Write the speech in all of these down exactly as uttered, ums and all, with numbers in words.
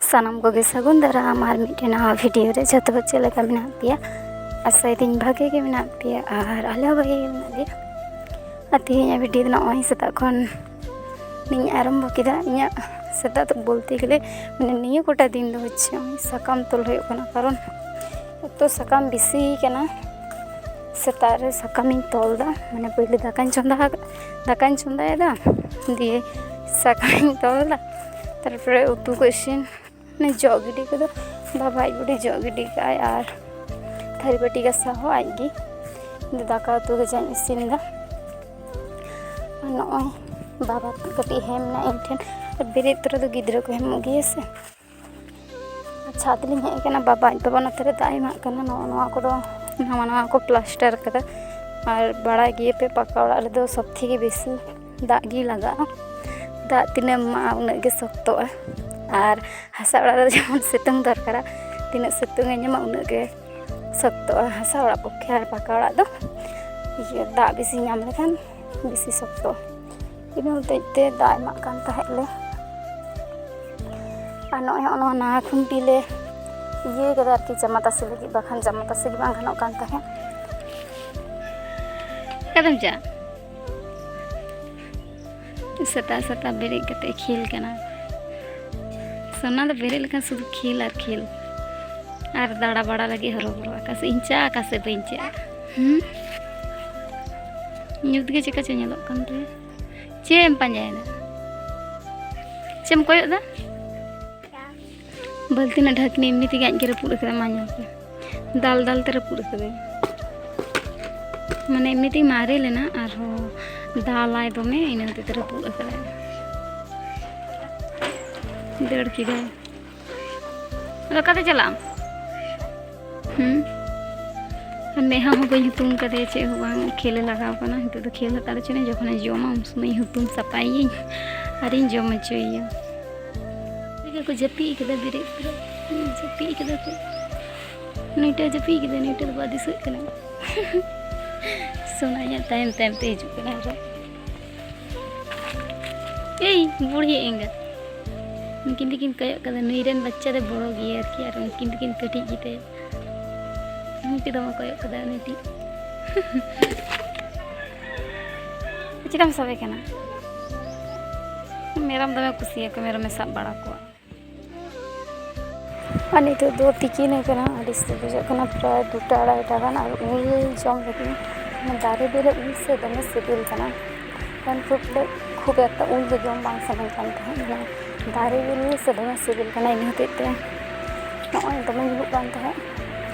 ᱥᱟᱱᱟᱢ ᱠᱚᱜᱮ ᱥᱟᱹᱜᱩᱱ ᱫᱟᱨᱟᱢ ᱟᱨ ᱢᱤᱫᱴᱮᱱ ᱱᱟᱣᱟ ᱵᱷᱤᱰᱤᱭᱳ ᱨᱮ᱾ ᱡᱷᱚᱛᱚ ᱦᱚᱲ ᱪᱮᱫ ᱞᱮᱠᱟ ᱢᱮᱱᱟᱜ ᱯᱮᱭᱟ? ᱟᱥᱟᱭᱮᱫᱟᱹᱧ ᱵᱷᱟᱜᱮ ᱜᱮ ᱢᱮᱱᱟᱜ ᱯᱮᱭᱟ ᱟᱨ ᱟᱞᱮ ᱦᱚᱸ ᱵᱷᱟᱜᱮ ᱜᱮ ᱢᱮᱱᱟᱜ ᱞᱮᱭᱟ᱾ ᱟᱨ ᱛᱮᱦᱮᱧᱟᱜ ᱵᱷᱤᱰᱤᱭᱳ ᱫᱚ ᱱᱚᱜᱼᱚᱭ ᱥᱮᱛᱟᱜ ᱠᱷᱚᱱ ᱤᱧ ᱟᱨᱟᱢᱵᱷᱚ ᱠᱮᱫᱟ᱾ ᱤᱧᱟᱹᱜ ᱥᱮᱛᱟᱜ ᱫᱚ ᱵᱚᱞᱛᱮ ᱜᱮᱞᱮ, ᱢᱟᱱᱮ, ᱱᱤᱭᱟᱹ ᱠᱚᱴᱟ ᱫᱤᱱ ᱫᱚ ᱦᱚᱪᱪᱷᱮ ᱱᱚᱜᱼᱚᱭ ᱥᱟᱠᱟᱢ ᱛᱚᱞ ᱦᱩᱭᱩᱜ ᱠᱟᱱᱟ, ᱠᱟᱨᱚᱱ ᱮᱛᱚ ᱥᱟᱠᱟᱢ ᱵᱮᱥᱤ ᱠᱟᱱᱟ᱾ ᱥᱮᱛᱟᱜ ᱨᱮ ᱥᱟᱠᱟᱢᱤᱧ ᱛᱚᱞ ᱮᱫᱟ, ᱢᱟᱱᱮ, ᱯᱳᱭᱞᱳ ᱫᱟᱠᱟᱧ ᱪᱚᱸᱫᱟ ᱟᱠᱟᱫ, ᱫᱟᱠᱟᱧ ᱪᱚᱸᱫᱟᱭᱮᱫᱟ, ᱫᱤᱭᱮ ᱥᱟᱠᱟᱢᱤᱧ ᱛᱚᱞ ᱮᱫᱟ, ᱛᱟᱨᱯᱚᱨᱮ ᱩᱛᱩ ᱠᱚ ᱤᱥᱤᱱ, ᱢᱟᱱᱮ, ᱡᱚᱜ ᱜᱤᱰᱤ ᱠᱚᱫᱚ ᱵᱟᱵᱟ ᱟᱡ ᱵᱩᱰᱤ ᱡᱚᱜ ᱜᱤᱰᱤ ᱠᱟᱜᱼᱟᱭ, ᱟᱨ ᱛᱷᱟᱹᱨᱤ ᱵᱟᱹᱴᱤ ᱜᱟᱥᱟᱣ ᱦᱚᱸ ᱟᱡᱜᱮ᱾ ᱤᱧ ᱫᱚ ᱫᱟᱠᱟ ᱩᱛᱩ ᱜᱮ ᱡᱟᱧ ᱤᱥᱤᱱ ᱮᱫᱟ᱾ ᱟᱨ ᱱᱚᱜᱼᱚᱭ ᱵᱟᱵᱟ ᱠᱟᱹᱴᱤᱡ ᱦᱮᱢ ᱮᱱᱟ ᱤᱧ ᱴᱷᱮᱱ᱾ ᱟᱨ ᱵᱮᱨᱮᱫ ᱛᱚᱨᱟ ᱫᱚ ᱜᱤᱫᱽᱨᱟᱹ ᱠᱚ ᱦᱮᱢᱚᱜ ᱜᱮᱭᱟ ᱥᱮ᱾ ᱟᱨ ᱪᱷᱟᱫᱽ ᱞᱤᱧ ᱦᱮᱡ ᱟᱠᱟᱱᱟ, ᱵᱟᱵᱟ ᱟᱡ ᱵᱟᱵᱟ ᱱᱚᱛᱮ ᱨᱮ ᱫᱟᱜ ᱮ ᱮᱢᱟᱜ ᱠᱟᱱᱟ᱾ ᱱᱚᱜᱼᱚ ᱱᱚᱣᱟ ᱠᱚᱫᱚ ᱱᱟᱣᱟ ᱱᱟᱣᱟ ᱠᱚ ᱯᱞᱟᱥᱴᱟᱨ ᱠᱟᱫᱟ᱾ ᱟᱨ ᱵᱟᱲᱟᱭ ᱜᱮᱭᱟᱯᱮ, ᱯᱟᱠᱟ ᱚᱲᱟᱜ ᱨᱮᱫᱚ ᱥᱚᱵ ᱛᱷᱮᱠᱮ ᱵᱮᱥᱤ ᱫᱟᱜ ᱜᱮ ᱞᱟᱜᱟᱜᱼᱟ᱾ ᱫᱟᱜ ᱛᱤᱱᱟᱹᱜ ᱮᱢ ᱮᱢᱟᱜᱼᱟ, ᱩᱱᱟᱹᱜ ᱜᱮ ᱥᱚᱠᱛᱚᱜᱼᱟ᱾ ᱟᱨ ᱦᱟᱥᱟ ᱚᱲᱟᱜ ᱨᱮᱫᱚ ᱡᱮᱢᱚᱱ ᱥᱤᱛᱩᱝ ᱫᱚᱨᱠᱟᱨᱟ, ᱛᱤᱱᱟᱹᱜ ᱥᱤᱛᱩᱝ ᱮ ᱧᱟᱢᱟ, ᱩᱱᱟᱹᱜ ᱜᱮ ᱥᱚᱠᱛᱚᱜᱼᱟ ᱦᱟᱥᱟ ᱚᱲᱟᱜ ᱯᱚᱠᱠᱷᱮ᱾ ᱟᱨ ᱯᱟᱠᱟ ᱚᱲᱟᱜ ᱫᱚ ᱤᱭᱟᱹ, ᱫᱟᱜ ᱵᱮᱥᱤ ᱧᱟᱢ ᱞᱮᱠᱷᱟᱱ ᱵᱮᱥᱤ ᱥᱚᱠᱛᱚᱜᱼᱟ᱾ ᱤᱱᱟᱹ ᱦᱚᱛᱮᱡ ᱛᱮ ᱫᱟᱜ ᱮᱢᱟᱜ ᱠᱟᱱ ᱛᱟᱦᱮᱸᱫ ᱞᱮ᱾ ᱟᱨ ᱱᱚᱜᱼᱚᱭ ᱦᱚᱸᱜᱼᱚ ᱱᱚᱣᱟ ᱱᱟᱣᱟ ᱠᱷᱩᱱᱴᱤ ᱞᱮ ᱤᱭᱟᱹ ᱠᱟᱫᱟ ᱟᱨᱠᱤ, ᱡᱟᱢᱟ ᱛᱟᱥᱮ ᱞᱟᱹᱜᱤᱫ, ᱵᱟᱠᱷᱟᱱ ᱡᱟᱢᱟ ᱛᱟᱥᱮ ᱜᱮ ᱵᱟᱝ ᱜᱟᱱᱚᱜ ᱠᱟᱱ ᱛᱟᱦᱮᱸᱫ᱾ ᱚᱠᱟᱛᱮᱢ ᱪᱟᱜ? ᱥᱮᱛᱟᱜ ᱥᱮᱛᱟᱜ ᱵᱮᱨᱮᱫ ᱠᱟᱛᱮ ᱠᱷᱮᱞ ᱠᱟᱱᱟ᱾ ᱥᱳᱱᱟ ᱫᱚ ᱵᱮᱨᱮᱫ ᱞᱮᱠᱷᱟᱱ ᱥᱩᱫᱷᱩ ᱠᱷᱮᱞ ᱟᱨ ᱠᱷᱮᱞ᱾ ᱟᱨ ᱫᱟᱬᱟ ᱵᱟᱲᱟ ᱞᱟᱹᱜᱤᱫ ᱦᱚᱨᱚᱵᱚᱨᱚ, ᱚᱠᱟ ᱥᱮᱫ ᱤᱧ ᱪᱟᱜᱼᱟ, ᱚᱠᱟ ᱥᱮᱫ ᱵᱟᱹᱧ ᱪᱟᱜᱼᱟ᱾ ᱦᱩᱸ? ᱧᱩᱛ ᱜᱮ ᱪᱮᱠᱟ ᱪᱚ ᱧᱮᱞᱚᱜ ᱠᱟᱱ ᱛᱟᱭᱟ᱾ ᱪᱮᱫ ᱮᱢ ᱯᱟᱸᱡᱟᱭᱮᱫᱟ? ᱪᱮᱫ ᱮᱢ ᱠᱚᱭᱚᱜ ᱫᱟ? ᱵᱟᱹᱞᱛᱤ ᱨᱮᱱᱟᱜ ᱰᱷᱟᱹᱠᱱᱤ ᱮᱢᱱᱤ ᱛᱮᱜᱮ ᱟᱡ ᱜᱮ ᱨᱟᱹᱯᱩᱫ ᱟᱠᱟᱫᱟ, ᱢᱟ ᱧᱮᱞ ᱯᱮ᱾ ᱫᱟᱞ ᱫᱟᱞ ᱛᱮ ᱨᱟᱹᱯᱩᱫ ᱟᱠᱟᱫᱟᱭ᱾ ᱢᱟᱱᱮ ᱮᱢᱱᱤ ᱛᱮᱜᱮ ᱢᱟᱨᱮ ᱞᱮᱱᱟ, ᱟᱨᱦᱚᱸ ᱫᱟᱞᱟᱭ ᱫᱚᱢᱮ, ᱤᱱᱟᱹ ᱦᱚᱛᱮᱡ ᱛᱮ ᱨᱟᱹᱯᱩᱫ ᱟᱠᱟᱫᱟᱭ᱾ ᱫᱟᱹᱲ ᱠᱮᱫᱟᱭ᱾ ᱟᱫᱚ ᱚᱠᱟᱛᱮ ᱪᱟᱞᱟᱜ ᱟᱢ? ᱦᱩᱸ? ᱟᱨ ᱢᱮᱫᱦᱟ ᱦᱚᱸ ᱵᱟᱹᱧ ᱦᱩᱛᱩᱢ ᱠᱟᱫᱮᱭᱟ, ᱪᱮᱫ ᱦᱚᱸ ᱵᱟᱝ, ᱠᱷᱮᱞᱮ ᱞᱟᱜᱟᱣ ᱠᱟᱱᱟ᱾ ᱱᱤᱛᱚᱜ ᱫᱚ ᱠᱷᱮᱞ ᱦᱟᱛᱟᱲ ᱦᱚᱪᱚᱱᱤᱡ, ᱡᱚᱠᱷᱚᱱᱮ ᱡᱚᱢᱟ ᱩᱱ ᱥᱚᱢᱚᱭ ᱦᱩᱛᱩᱢ ᱥᱟᱯᱷᱟᱭᱮᱭᱟᱹᱧ ᱟᱨᱤᱧ ᱡᱚᱢ ᱦᱚᱪᱚᱭᱮᱭᱟ᱾ ᱪᱮᱫ ᱞᱮᱠᱟ ᱠᱚ ᱡᱟᱹᱯᱤᱫ ᱠᱟᱫᱟ ᱵᱮᱨᱮᱫ ᱯᱚᱨᱮ᱾ ᱦᱩᱸ, ᱡᱟᱹᱯᱤᱫ ᱠᱟᱫᱟ ᱠᱚ᱾ ᱱᱩᱭᱴᱟ ᱡᱟᱹᱯᱤᱫ ᱠᱟᱫᱟ, ᱱᱩᱭᱴᱟ ᱫᱚ ᱵᱟᱭ ᱫᱤᱥᱟᱹᱜ ᱠᱟᱱᱟ᱾ ᱥᱳᱱᱟ ᱤᱧᱟᱹᱜ ᱛᱟᱭᱚᱢ ᱛᱟᱭᱚᱢ ᱛᱮ ᱦᱤᱡᱩᱜ ᱠᱟᱱᱟ ᱟᱨᱚ᱾ ᱮᱭ, ᱵᱩᱲᱦᱤ ᱮᱸᱜᱟ᱾ ᱩᱱᱠᱤᱱ ᱫᱚᱠᱤᱱ ᱠᱚᱭᱚᱜ ᱠᱟᱫᱟ, ᱱᱩᱭ ᱨᱮᱱ ᱵᱟᱪᱪᱟ ᱫᱚ ᱵᱚᱲᱚ ᱜᱮᱭᱟ ᱟᱨᱠᱤ, ᱟᱨ ᱩᱱᱠᱤᱱ ᱫᱚᱠᱤᱱ ᱠᱟᱹᱴᱤᱡ ᱜᱮᱛᱟᱭᱟ᱾ ᱩᱱᱠᱤᱱ ᱫᱚ ᱠᱚᱭᱚᱜ ᱠᱟᱫᱟ ᱩᱱᱤ ᱴᱤᱡ᱾ ᱪᱮᱫᱟᱜ ᱮᱢ ᱥᱟᱵᱮ ᱠᱟᱱᱟ? ᱢᱮᱨᱚᱢ ᱫᱚᱢᱮ ᱠᱩᱥᱤᱭᱟᱠᱚ, ᱢᱮᱨᱚᱢᱮ ᱥᱟᱵ ᱵᱟᱲᱟ ᱠᱚᱣᱟ᱾ ᱟᱨ ᱱᱤᱛᱚᱜ ᱫᱚ ᱛᱤᱠᱤᱱ ᱟᱠᱟᱱᱟ, ᱟᱹᱰᱤ ᱥᱤᱛᱩᱝ ᱵᱩᱡᱷᱟᱹᱜ ᱠᱟᱱᱟ, ᱯᱨᱟᱭ ᱫᱩᱴᱟ ᱟᱲᱟᱭᱴᱟ ᱜᱟᱱ, ᱟᱨ ᱩᱞ ᱡᱚᱢ ᱞᱟᱹᱜᱤᱫ᱾ ᱚᱱᱟ ᱫᱟᱨᱮ ᱵᱮᱞᱮ ᱩᱞ ᱥᱮ ᱫᱚᱢᱮ ᱥᱤᱵᱤᱞ ᱠᱟᱱᱟ, ᱢᱮᱱᱠᱷᱟᱱ ᱠᱷᱩᱵ ᱮᱠᱴᱟ ᱩᱞ ᱫᱚ ᱡᱚᱢ ᱵᱟᱝ ᱥᱟᱱᱟᱧ ᱠᱟᱱ ᱛᱟᱦᱮᱸᱫ᱾ ᱚᱱᱟ ᱫᱟᱨᱮ ᱩᱞ ᱥᱮ ᱫᱚᱢᱮ ᱥᱤᱵᱤᱞ ᱠᱟᱱᱟ, ᱤᱱᱟᱹ ᱦᱚᱛᱮᱡ ᱛᱮ ᱱᱚᱜᱼᱚᱭ ᱫᱚᱢᱮ ᱧᱩᱨᱩᱜ ᱠᱟᱱ ᱛᱟᱦᱮᱸᱫ᱾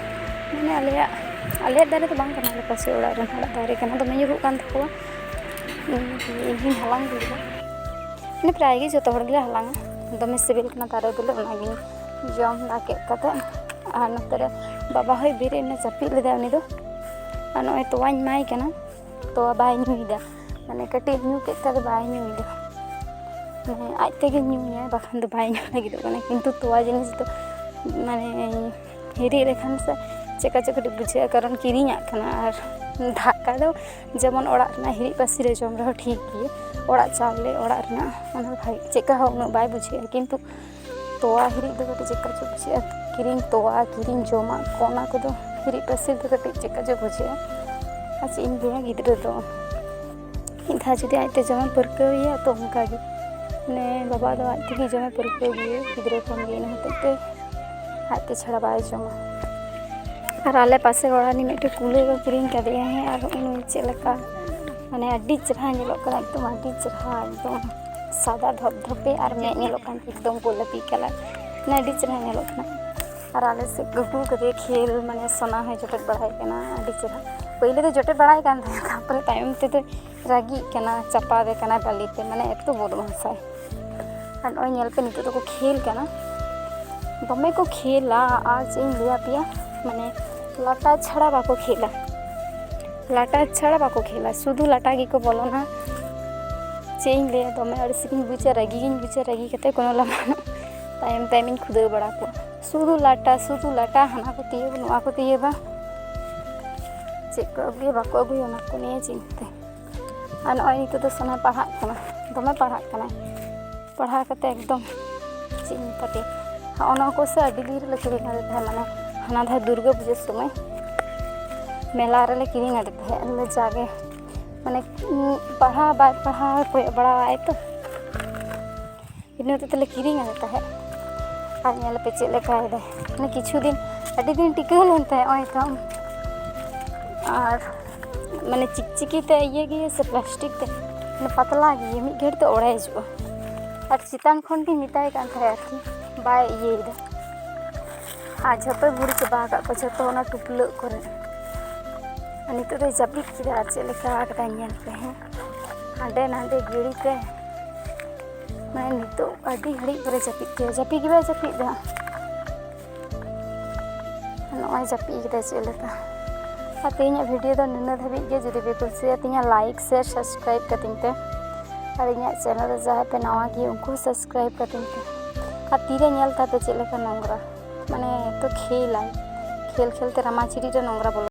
ᱢᱟᱱᱮ ᱟᱞᱮᱭᱟᱜ, ᱟᱞᱮᱭᱟᱜ ᱫᱟᱨᱮ ᱫᱚ ᱵᱟᱝ ᱠᱟᱱᱟ, ᱟᱞᱮ ᱯᱟᱥᱮ ᱚᱲᱟᱜ ᱨᱮᱱ ᱦᱚᱲᱟᱜ ᱫᱟᱨᱮ ᱠᱟᱱᱟ, ᱫᱚᱢᱮ ᱧᱩᱨᱩᱜ ᱠᱟᱱ ᱛᱟᱠᱚᱣᱟ᱾ ᱤᱧ ᱦᱚᱸᱧ ᱦᱟᱞᱟᱝ ᱜᱤᱰᱤᱭᱟ᱾ ᱢᱟᱱᱮ ᱯᱨᱟᱭ ᱜᱮ ᱡᱚᱛᱚ ᱦᱚᱲ ᱜᱮᱞᱮ ᱦᱟᱞᱟᱝᱟ᱾ ᱫᱚᱢᱮ ᱥᱤᱵᱤᱞ ᱠᱟᱱᱟ ᱫᱟᱨᱮ ᱵᱮᱞᱮ, ᱚᱱᱟᱜᱤᱧ ᱡᱚᱢ ᱫᱟ ᱜᱮᱫ ᱠᱟᱛᱮ᱾ ᱟᱨ ᱱᱚᱛᱮ ᱨᱮ ᱵᱟᱵᱟ ᱦᱚᱸᱭ ᱵᱮᱨᱮᱫ ᱮᱱᱟ, ᱡᱟᱹᱯᱤᱫ ᱞᱮᱫᱟᱭ ᱩᱱᱤ ᱫᱚ᱾ ᱟᱨ ᱱᱚᱜᱼᱚᱭ ᱛᱚᱣᱟᱧ ᱮᱢᱟᱭ ᱠᱟᱱᱟ, ᱛᱚᱣᱟ ᱵᱟᱭ ᱧᱩᱭᱮᱫᱟ᱾ ᱢᱟᱱᱮ ᱠᱟᱹᱴᱤᱡ ᱧᱩ ᱠᱮᱫ ᱠᱷᱟᱱ ᱫᱚ ᱵᱟᱭ ᱧᱩᱭᱮᱫᱟ, ᱢᱟᱱᱮ ᱟᱡ ᱛᱮᱜᱮ ᱧᱩᱭᱟᱭ, ᱵᱟᱠᱷᱟᱱ ᱫᱚ ᱵᱟᱭ ᱧᱩ ᱞᱟᱹᱜᱤᱫᱚᱜ ᱠᱟᱱᱟ᱾ ᱠᱤᱱᱛᱩ ᱛᱚᱣᱟ ᱡᱤᱱᱤᱥ ᱫᱚ ᱢᱟᱱᱮ ᱦᱤᱨᱤᱡ ᱞᱮᱠᱷᱟᱱ ᱥᱮ ᱪᱮᱠᱟ ᱪᱚ ᱠᱟᱹᱴᱤᱡ ᱵᱩᱡᱷᱟᱹᱜᱼᱟ, ᱠᱟᱨᱚᱱ ᱠᱤᱨᱤᱧᱟᱜ ᱠᱟᱱᱟ᱾ ᱟᱨ ᱫᱟᱠᱟ ᱫᱚ ᱡᱮᱢᱚᱱ ᱚᱲᱟᱜ ᱨᱮᱱᱟᱜ ᱦᱤᱨᱤᱡ ᱯᱟᱹᱥᱤᱨ ᱨᱮ ᱡᱚᱢ ᱨᱮᱦᱚᱸ ᱴᱷᱤᱠ ᱜᱮ, ᱚᱲᱟᱜ ᱪᱟᱣᱞᱮ, ᱚᱲᱟᱜ ᱨᱮᱱᱟᱜ, ᱚᱱᱟ ᱵᱷᱟᱜᱮ, ᱪᱮᱫᱠᱟ ᱦᱚᱸ ᱩᱱᱟᱹᱜ ᱵᱟᱭ ᱵᱩᱡᱷᱟᱹᱜᱼᱟ᱾ ᱠᱤᱱᱛᱩ ᱛᱚᱣᱟ ᱦᱤᱨᱤᱡ ᱫᱚ ᱠᱟᱹᱴᱤᱡ ᱪᱮᱫᱠᱟ ᱪᱚ ᱵᱩᱡᱷᱟᱹᱜᱼᱟ᱾ ᱠᱤᱨᱤᱧ ᱛᱚᱣᱟ, ᱠᱤᱨᱤᱧ ᱡᱚᱢᱟᱜ ᱠᱚ, ᱚᱱᱟ ᱠᱚᱫᱚ ᱦᱤᱨᱤᱡ ᱯᱟᱹᱥᱤᱨ ᱫᱚ ᱠᱟᱹᱴᱤᱡ ᱪᱮᱫᱠᱟ ᱪᱚ ᱵᱩᱡᱷᱟᱹᱜᱼᱟ᱾ ᱟᱨ ᱪᱮᱫ ᱤᱧ ᱞᱟᱹᱭᱟ, ᱜᱤᱫᱽᱨᱟᱹ ᱫᱚ ᱢᱤᱫ ᱫᱷᱟᱣ ᱡᱩᱫᱤ ᱟᱡᱛᱮ ᱡᱚᱢᱮ ᱯᱟᱹᱨᱠᱟᱹᱣ ᱮᱭᱟ, ᱛᱚ ᱚᱱᱠᱟ ᱜᱮ, ᱢᱟᱱᱮ, ᱵᱟᱵᱟ ᱫᱚ ᱟᱡ ᱛᱮᱜᱮ ᱡᱚᱢᱮ ᱯᱟᱹᱨᱠᱟᱹᱣ ᱜᱮᱭᱟ ᱜᱤᱫᱽᱨᱟᱹ ᱠᱷᱚᱱ ᱜᱮ, ᱤᱱᱟᱹ ᱦᱚᱛᱮᱡ ᱛᱮ ᱟᱡᱛᱮ ᱪᱷᱟᱲᱟ ᱵᱟᱭ ᱡᱚᱢᱟ᱾ ᱟᱨ ᱟᱞᱮ ᱯᱟᱥᱮ ᱚᱲᱟᱜ ᱨᱤᱱᱤᱡ ᱢᱤᱫᱴᱮᱱ ᱠᱩᱞᱟᱹᱭ ᱠᱚ ᱠᱤᱨᱤᱧ ᱠᱟᱫᱮᱭᱟ, ᱦᱮᱸ, ᱟᱨ ᱩᱱᱤ ᱪᱮᱫ ᱞᱮᱠᱟ, ᱢᱟᱱᱮ, ᱟᱹᱰᱤ ᱪᱮᱨᱦᱟ ᱧᱮᱞᱚᱜ ᱠᱟᱱᱟ, ᱮᱠᱫᱚᱢ ᱟᱹᱰᱤ ᱪᱮᱨᱦᱟ, ᱮᱠᱫᱚᱢ ᱥᱟᱫᱟ ᱫᱷᱚᱯᱫᱷᱚᱯᱮ, ᱟᱨ ᱢᱮᱫ ᱧᱮᱞᱚᱜ ᱠᱟᱱ ᱛᱟᱭᱟ ᱮᱠᱫᱚᱢ ᱜᱳᱞᱟᱯᱤ ᱠᱟᱞᱟᱨ, ᱢᱟᱱᱮ, ᱟᱹᱰᱤ ᱪᱮᱨᱦᱟ ᱧᱮᱞᱚᱜ ᱠᱟᱱᱟ᱾ ᱟᱨ ᱟᱞᱮ ᱥᱮᱫ ᱠᱚ ᱟᱹᱜᱩ ᱠᱟᱫᱮᱭᱟ ᱠᱷᱮᱞ, ᱢᱟᱱᱮ, ᱥᱚᱱᱟ ᱦᱚᱸᱭ ᱡᱚᱴᱮᱫ ᱵᱟᱲᱟᱭ ᱠᱟᱱᱟ, ᱟᱹᱰᱤ ᱪᱮᱨᱦᱟ᱾ ᱯᱳᱭᱞᱳ ᱫᱚ ᱡᱚᱴᱮᱫ ᱵᱟᱲᱟᱭ ᱠᱟᱱ ᱛᱟᱦᱮᱸᱫ, ᱛᱟᱨᱯᱚᱨᱮ ᱛᱟᱭᱚᱢ ᱛᱮᱫᱚ ᱨᱟᱹᱜᱤᱜ ᱠᱟᱱᱟ, ᱪᱟᱯᱟᱫᱮ ᱠᱟᱱᱟ ᱵᱟᱹᱞᱤ ᱛᱮ, ᱢᱟᱱᱮ, ᱮᱛᱚ ᱵᱚᱫᱢᱟᱥᱟᱭ᱾ ᱟᱨ ᱱᱚᱜᱼᱚᱭ ᱧᱮᱞ ᱯᱮ, ᱱᱤᱛᱚᱜ ᱫᱚᱠᱚ ᱠᱷᱮᱞ ᱠᱟᱱᱟ, ᱫᱚᱢᱮ ᱠᱚ ᱠᱷᱮᱞᱟ᱾ ᱟᱨ ᱪᱮᱫ ᱤᱧ ᱞᱟᱹᱭ ᱟᱯᱮᱭᱟ, ᱢᱟᱱᱮ, ᱞᱟᱴᱟ ᱪᱷᱟᱲᱟ ᱵᱟᱠᱚ ᱠᱷᱮᱞᱟ, ᱞᱟᱴᱟ ᱪᱷᱟᱲᱟ ᱵᱟᱠᱚ ᱠᱷᱮᱞᱟ, ᱥᱩᱫᱷᱩ ᱞᱟᱴᱟ ᱜᱮᱠᱚ ᱵᱚᱞᱚᱱᱟ᱾ ᱪᱮᱫ ᱤᱧ ᱞᱟᱹᱭᱟ, ᱫᱚᱢᱮ ᱟᱹᱲᱤᱥ ᱜᱤᱧ ᱵᱩᱡᱟ, ᱨᱟᱹᱜᱤ ᱜᱤᱧ ᱵᱩᱡᱟ, ᱨᱟᱹᱜᱤ ᱠᱟᱛᱮ ᱠᱳᱱᱳ ᱞᱟᱵᱷ ᱵᱟᱹᱱᱩᱜ᱾ ᱛᱟᱭᱚᱢ ᱛᱟᱭᱚᱢ ᱤᱧ ᱠᱷᱩᱫᱟᱹᱣ ᱵᱟᱲᱟ ᱠᱚᱣᱟ, ᱥᱩᱫᱷᱩ ᱞᱟᱴᱟ, ᱥᱩᱫᱷᱩ ᱞᱟᱴᱟ, ᱦᱟᱱᱟ ᱠᱚ ᱛᱤᱭᱟᱹᱵᱟ, ᱱᱚᱣᱟ ᱠᱚ ᱛᱤᱭᱟᱹᱵᱟ, ᱪᱮᱫ ᱠᱚ ᱟᱹᱜᱩᱭᱟ ᱵᱟᱠᱚ ᱟᱹᱜᱩᱭᱟ, ᱚᱱᱟ ᱠᱚ ᱱᱤᱭᱮ ᱪᱤᱱᱛᱟᱹ᱾ ᱟᱨ ᱱᱚᱜᱼᱚᱭ ᱱᱤᱛᱚᱜ ᱫᱚ ᱥᱚᱱᱟᱭ ᱯᱟᱲᱦᱟᱜ ᱠᱟᱱᱟ, ᱫᱚᱢᱮ ᱯᱟᱲᱦᱟᱜ ᱠᱟᱱᱟᱭ᱾ ᱯᱟᱲᱦᱟᱣ ᱠᱟᱛᱮ ᱮᱠᱫᱚᱢ ᱪᱮᱫ ᱤᱧ ᱢᱮᱛᱟ ᱯᱮᱭᱟ, ᱦᱚᱸᱜᱼᱚ ᱱᱚᱣᱟ ᱠᱚ ᱥᱮ ᱟᱹᱰᱤ ᱰᱷᱮᱨ ᱞᱮ ᱠᱤᱨᱤᱧ ᱟᱫᱮ ᱛᱟᱦᱮᱸᱫ, ᱢᱟᱱᱮ ᱦᱟᱱᱟ ᱫᱷᱟᱣ ᱫᱩᱨᱜᱟᱹ ᱯᱩᱡᱟᱹ ᱥᱚᱢᱚᱭ ᱢᱮᱞᱟ ᱨᱮᱞᱮ ᱠᱤᱨᱤᱧ ᱟᱫᱮ ᱛᱟᱦᱮᱸᱫ᱾ ᱟᱫᱚ ᱡᱟᱜᱮ ᱢᱟᱱᱮ ᱯᱟᱲᱦᱟᱣ ᱵᱟᱭ ᱯᱟᱲᱦᱟᱣ ᱠᱚᱭᱚᱜ ᱵᱟᱲᱟᱣᱟᱜᱼᱟᱭ ᱛᱚ, ᱤᱱᱟᱹ ᱦᱚᱛᱮᱡ ᱛᱮᱞᱮ ᱠᱤᱨᱤᱧ ᱟᱫᱮ ᱛᱟᱦᱮᱸᱫ᱾ ᱟᱨ ᱧᱮᱞ ᱯᱮ ᱪᱮᱫ ᱞᱮᱠᱟᱭ ᱫᱟᱭ, ᱢᱟᱱᱮ ᱠᱤᱪᱷᱩ ᱫᱤᱱ, ᱟᱹᱰᱤ ᱫᱤᱱ ᱴᱤᱠᱟᱹᱣ ᱞᱮᱱ ᱛᱟᱦᱮᱸᱫ ᱱᱚᱜᱼᱚᱭ ᱛᱚ᱾ ᱟᱨ ᱢᱟᱱᱮ ᱪᱤᱠᱪᱤᱠᱤ ᱛᱮ ᱤᱭᱟᱹ ᱜᱮᱭᱟ ᱥᱮ ᱯᱞᱟᱥᱴᱤᱠ ᱛᱮ, ᱢᱟᱱᱮ ᱯᱟᱛᱞᱟ ᱜᱮᱭᱟ, ᱢᱤᱫ ᱜᱷᱟᱹᱲᱤᱡ ᱛᱮ ᱚᱲᱮᱡᱚᱜᱼᱟ᱾ ᱟᱨ ᱪᱮᱛᱟᱱ ᱠᱷᱚᱱ ᱜᱮᱧ ᱢᱮᱛᱟᱭ ᱠᱟᱱ ᱛᱟᱦᱮᱸᱫ ᱟᱨᱠᱤ, ᱵᱟᱭ ᱤᱭᱟᱹᱭᱮᱫᱟ᱾ ᱟᱨ ᱡᱷᱚᱛᱚᱭ ᱵᱷᱩᱲᱤ ᱪᱟᱵᱟ ᱟᱠᱟᱫ ᱠᱚᱣᱟ, ᱡᱷᱚᱛᱚ ᱚᱱᱟ ᱴᱩᱯᱞᱟᱹᱜ ᱠᱚᱨᱮ᱾ ᱟᱨ ᱱᱤᱛᱚᱜ ᱫᱚᱭ ᱡᱟᱹᱯᱤᱫ ᱠᱮᱫᱟ, ᱟᱨ ᱪᱮᱫ ᱞᱮᱠᱟ ᱟᱠᱟᱫᱟᱭ ᱧᱮᱞ ᱯᱮ, ᱦᱮᱸ, ᱦᱟᱸᱰᱮ ᱱᱟᱰᱮ ᱜᱤᱲᱤ ᱛᱮ᱾ ᱢᱟᱱᱮ ᱱᱤᱛᱚᱜ ᱟᱹᱰᱤ ᱜᱷᱟᱹᱲᱤᱡ ᱯᱚᱨᱮ ᱡᱟᱹᱯᱤᱫ ᱠᱮᱫᱟ, ᱡᱟᱹᱯᱤᱫ ᱜᱮ ᱵᱟᱭ ᱡᱟᱹᱯᱤᱫ ᱮᱫᱟ᱾ ᱱᱚᱜᱼᱚᱭ ᱡᱟᱹᱯᱤᱫ ᱠᱮᱫᱟᱭ ᱪᱮᱫ ᱞᱮᱠᱟ᱾ ᱟᱨ ᱛᱮᱦᱮᱧᱟᱜ ᱵᱷᱤᱰᱤᱭᱳ ᱫᱚ ᱱᱤᱱᱟᱹ ᱫᱷᱟᱹᱵᱤᱡ ᱜᱮ᱾ ᱡᱩᱫᱤ ᱯᱮ ᱠᱩᱥᱤᱭᱟᱛᱤᱧᱟ, ᱞᱟᱭᱤᱠ, ᱥᱮᱭᱟᱨ, ᱥᱟᱵᱥᱠᱨᱟᱭᱤᱵ ᱠᱟᱹᱛᱤᱧ ᱯᱮ᱾ ᱟᱨ ᱤᱧᱟᱹᱜ ᱪᱮᱱᱮᱞ ᱨᱮ ᱡᱟᱦᱟᱸᱭ ᱯᱮ ᱱᱟᱣᱟ ᱜᱮ, ᱩᱱᱠᱩ ᱦᱚᱸ ᱥᱟᱵᱥᱠᱨᱟᱭᱤᱵ ᱠᱟᱹᱛᱤᱧ ᱯᱮ᱾ ᱟᱨ ᱛᱤᱨᱮ ᱧᱮᱞ ᱛᱟᱯᱮ ᱪᱮᱫ ᱞᱮᱠᱟ ᱱᱚᱝᱨᱟ, ᱢᱟᱱᱮ ᱛᱚ ᱠᱷᱮᱞᱟᱭ, ᱠᱷᱮᱞ ᱠᱷᱮᱞ ᱛᱮ ᱨᱟᱢᱟᱪᱤᱨᱤ ᱨᱮ ᱱᱚᱝᱨᱟ ᱵᱚᱞᱚ